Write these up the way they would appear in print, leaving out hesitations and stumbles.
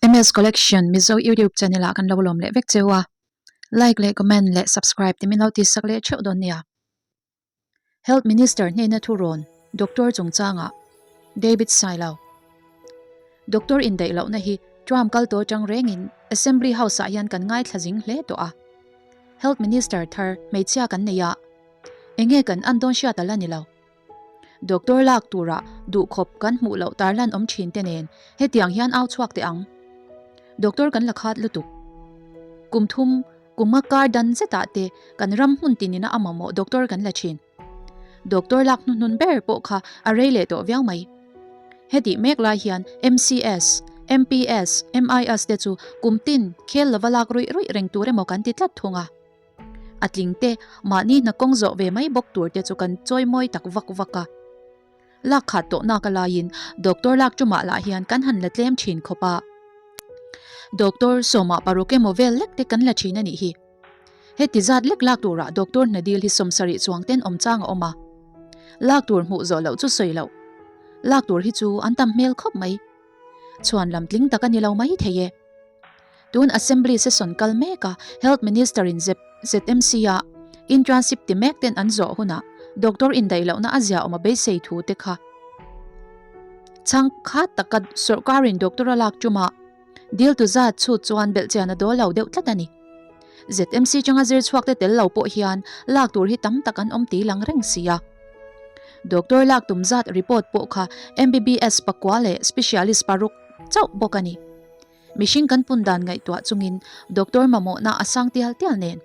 MS Collection Mizo YouTube channel ah kan lo lawm leh vek cheu a, like leh comment leh subscribe te min lo tihsak leh theuh dawn nia. Health Minister hnena thurawn Doctor chungchangah David Sailo Doctor indaih lohna hi Trump kal tawh atang rengin Assembly House ah hian kan ngaithla zing hle tawh a. Health Minister thar hmeichhia kan nei a, enge kan an dawn hriat a la ni lo. Doctor lak tura duhkhawp kan hmuh loh tarlan awm thin te nen hetiang hian au chhuak teh ang. Doctor kan la khat lutuk. Kum thum, kum nga kar dan zetah te kan ram hmun tinina a mamawh doctor kan la thin. Doctor lak hnuhnun ber pawh kha a rei leh tawh viau mai. Hetih mek lai hian MCS, MPS, MIS te chu kum tin khel lova lak ruih ruih reng tur emaw kan ti tlat thung a. A tling te, mahni hna kawng zawh ve mai bawk tur te chu kan chawi mawi tak vak vak a. Lak khat tawh nak a laiin doctor lak tumah lah hian kan han la tlem thin khawp a. Doctor sawmah paruk emaw vel lek te kan la thin a nih hi. Heti zat lek lak turah doctor hna dil hi 70 chuang ten awm chang a awm a. Lak tur hmuh zawh loh chu sawi loh. Lak tur hi chu an tam hmel khawp mai. Chhuan lam tling tak a ni lo mai thei e. Tun Assembly session kal mek a Health Minister in ZMC a internship ti mek ten an zawh hunah doctor indaih lohna a zia awm a beisei thu te kha chhang khat taka sawrkarin doctor a lak tumah dil tu zat chhut chuan belhchian a dawl lo deuh tlat a ni. ZMC changa zir chhuak te tel lo pawh hian lak tur hi tam tak an awm ti lang reng si a. Doctor lak tum zat report pawh kha MBBS pakua leh specialist paruk chauh bawk a ni. Mihring kan pun dan ngaihtuah chungin doctor mamawhna a sang tial tial nen.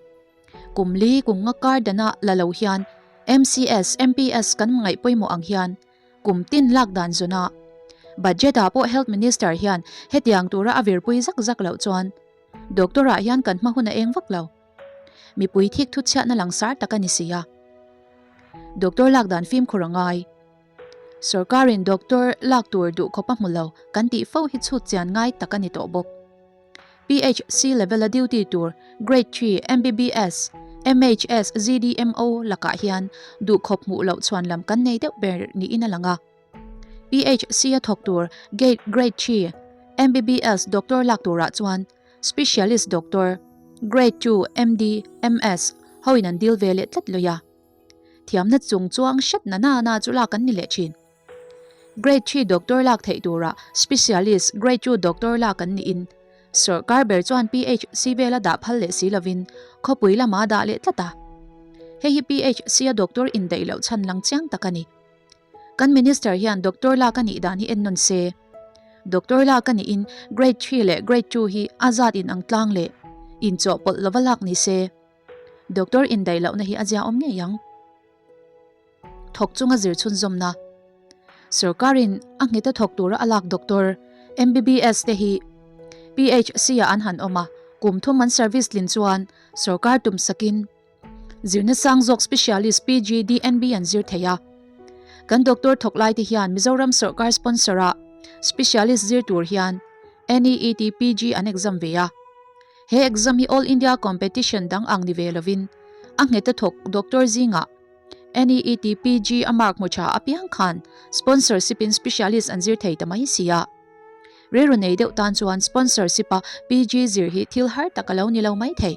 Kum li kum nga kar dana la lo hian MCS, MPS kan ngaih pawimawh ang hian kum tin lak dan zawn a. Budget ah pawh Health Minister hian hetiang tura a virpui zak zak loh chuan doctor ah hian kan hma hun a eng vak lo. Mipui thik thuchhiatna langsar tak a ni si a. Doctor lak dan fimkhur a ngai. Sorkarin doctor lak tur duh khawp a hmu lo kan tih fo hi chhut chian ngai tak a ni tawh bawk. PHC level a duty tur Grade 3 MBBS, MHS, ZDMO lakah hian duh khawp hmuh loh chhuan lam kan nei deuh ber niin a lang a. PHC a thawk tur Grade 3 MBBS doctor lak turah chuan Specialist doctor Grade 2 MD, MS hoin an deal ve leh tlat lui a. Thiamna chung chuang hret na na na chu lak an ni leh thin. Grade 3 doctor lak theih turah specialist grade 2 doctor lak an niin sawrkar ber chuan PHC vela dah phal leh si lovin khawpui lama dah leh tlat a. Hei hi PHC a doctor indaih loh chhan lang chiang tak a ni. Kan minister hian doctor lak a nih dan hi ennawn se. Doctor lak a niin grade 3 leh grade 2 hi a zat inang tlang leh inchawhpawlh lova lak ni se. Doctor indaih lohna hi a zia awm ngei ang. Thawk chunga zir chhunzawmna. Sorkarin a ngheta thawk tura a lak doctor, MBBS te hi PHC ah an han awm a, kum thum an service tlin chuan sorkar tum sakin zirna sang zawk specialist PGDNB an zir thei a. Kan doctor thawk lai te hian Mizoram sorkar sponsor ah specialist zir tur hian NEET PG an exam ve a. He exam hi All India competition dang ang ni ve lovin a ngheta thawk doctor zingah NEET PG a mark hmu tha apiang khan sponsorship in specialist an zir thei ta mai si a. Rilru nei deuh tan chuan sponsorship a PG zir hi thil har tak a lo ni lo mai thei.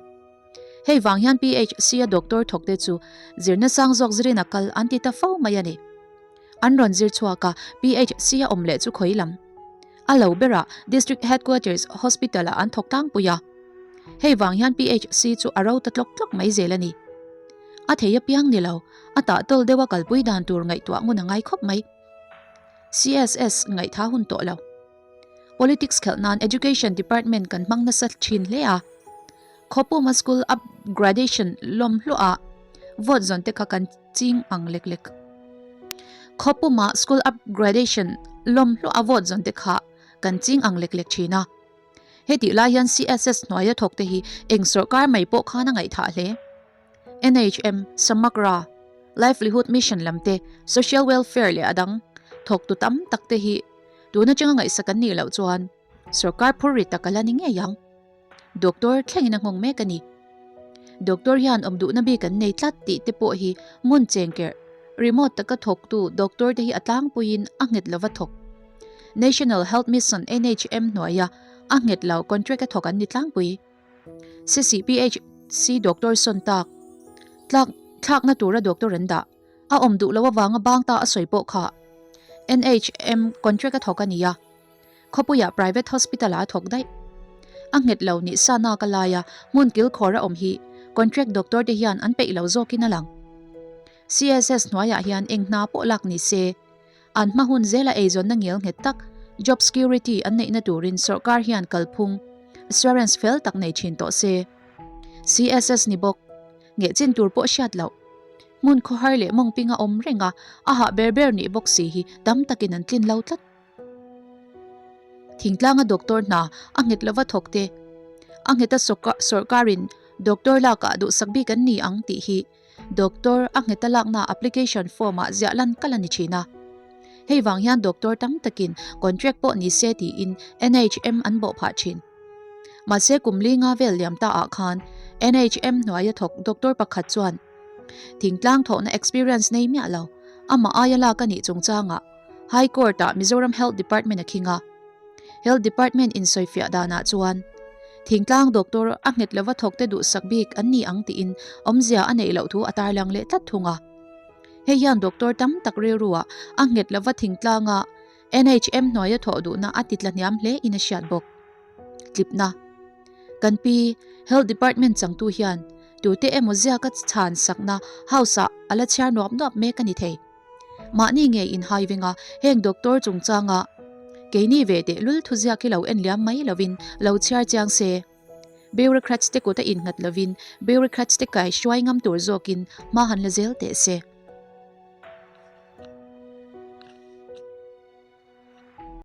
Hei vang hian PHC a doctor thawk te chu zirna sang zawk zirin a kal an ti ta fo mai a ni. An rawn zir chhuak a, PHC a awm leh chu khawi lam. A lo berah District Headquarters Hospital ah an thawk tlangpui a. Hei vang hian PHC chu a ro ta tlawk tlawk mai zel a ni. A thei apiang ni lo, a tah tawl deuha kalpui dan tur ngaihtuah ngun a ngai khawp mai. CSS ngaihtha hun tawh lo. Politics khelh nan Education Department kan hmang nasa thin hle a. Khawpuma School Upgradation lawm hluah vote zawn te kha kan ching ang lek lek. Khawpuma School Upgradation lawm hluah vote zawn te kha kan ching ang lek lek thin a. Hetih lai hian CSS hnuaia thawk te hi eng sawrkar mai pawh khan a ngaihthah hle. NHM, Samagra, Livelihood Mission lam te, Social Welfare leh a dang thawktu tam tak te hi tun atanga ngaihsak an nih loh chuan sawrkar phur ri tak a la ni ngei ang. Doctor thlengin a nghawng mek a ni. Doctor hian awm duhna bik an nei tlat tih te pawh hi ngun cheng kerh, remote taka thawktu doctor te hi a tlangpuiin a nghet lova thawk. National Health Mission, NHM, hnuaia A nghet lo contract a thawk an ni tlangpui. CCPHC doctor sawn tak tlak thlakna tura doctor an dah. A awm duh loh avanga bang ta a sawi pawh kha NHM contract a thawk a nia. Khawpuiah private hospital ah a thawk daih. A nghet lo nih sa nak a lai a, hmun kilkhawr a awm hi contract doctor te hian an peih lo zawkin a lang. CSS hnuaiah hian eng hna pawh lak ni se, an hma hun zela eizawnna ngel nghet tak, job security an neihna turin sawrkar hian kalphung, assurance fel tak nei thin tawh se. CSS ni bawk, ngeh chin tur pawh hriat loh. Hmun khawhar leh mawngping a awm reng a, a hah ber ber nih bawk si hi tam takin an tlin lo tlat. Thingtlanga doctor hna a nghet lova thawk te, a ngheta sawrkarin doctor lakah duhsak bik an ni ang tih hi doctor a ngheta lakna application form ah ziah lan kal a ni thin a. Hei vang hian doctor tam takin contract pawh ni se tiin NHM an bawh phah thin. Mahse kum linga vel liam ta ah khan NHM hnuaia thawk doctor pakhat chuan thingtlang thawhna experience nei miah lo, amah aia lak a nih chungchangah High Court-ah Mizoram Health Department a khing a. Health Department insawifiah danah chuan thingtlang doctor a nghet lova thawkte duhsak bik an ni ang tiin awmzia a neih loh thu a tarlang leh tlat thung a. Hei hian doctor tam tak rilruah a nghet lova thingtlanga NHM hnuaia thawh duhna a titla hniam hle in a hriat bawk. Tlipna. Kan pi, Health Department changtu hian tute emaw ziaka chhan sakna house-ah a la chhiar nuap nuap mek a ni thei. Mahni nge inhai veng a, heng doctor chungchanga keini ve teh lul thuziak hi lo en liam mai lovin lo chhiar chiang se. Bureaucrats te kut a innghat lovin bureaucrats te kai hruai ngam tur zawkin hma han la zel teh se.